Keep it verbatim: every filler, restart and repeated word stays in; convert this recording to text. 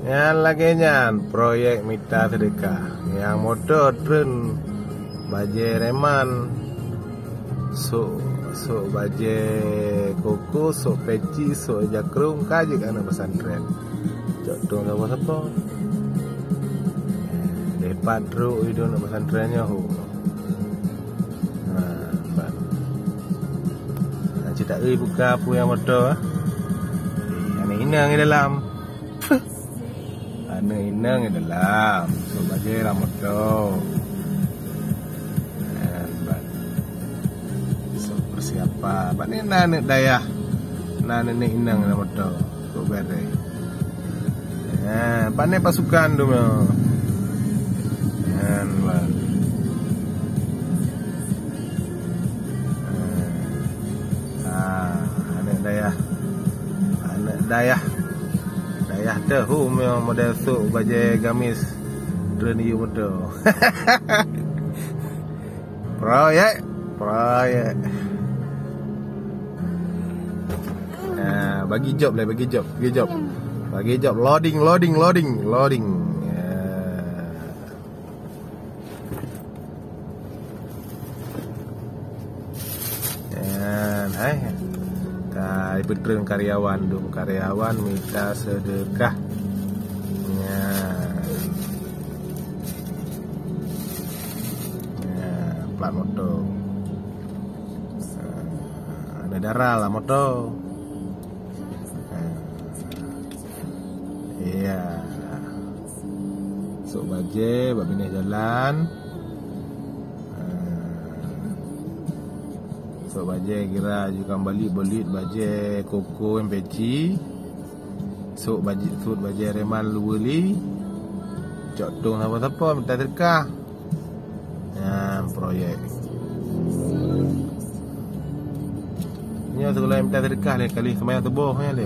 Nyan lagèe nyan proyek mita seudeukah. Nyang moto treun bajèe reman, sôk, sôk bajèe koko, sôk peci, sôk jakrong, ka jeuet aneuk pesantren. Cok tueng sapo-sapo. Lepat trok idong aneuk pesantren nyoe. Ha, ban. Cita eu buka peue nyang moto. Eh, aneuk inong di dalam. Aneuk inong di dalam. Sôk bajèe lam moto. Eh, ban. Sôk persiapan. Ban ni na aneuk dayah. Na aneuk inong lam moto. Kok bereh. Ha, pandai pasukan tu mah. Kan, bang. Ha, aneuk dayah. Aneuk dayah. Dayah teuhu memang model sôk bajèe gamis. Treun yue moto. Proyek, proyek. Ah, bagi job lah, bagi job, bagi job. Bagi job, loading, loading, loading, loading. Ya. Yan, hai. Ka ipeutreun karyawan, dum karyawan mita seudeukah. Ya. Ya, plat moto. Ah, ada darah lah moto. Ah, iya. Sôk bajèe bak binéh jalan. Ah, sôk bajèe kira jukang balit-balit bajèe koko nyang peci. Sôk bajèe, sôk bajèe reman luweuli. Cok tueng sapo-sapo mita seudeukah. Nyan proyek. Nyoe seugala mita seudeukah lé kali seumayang suboh nyan lé.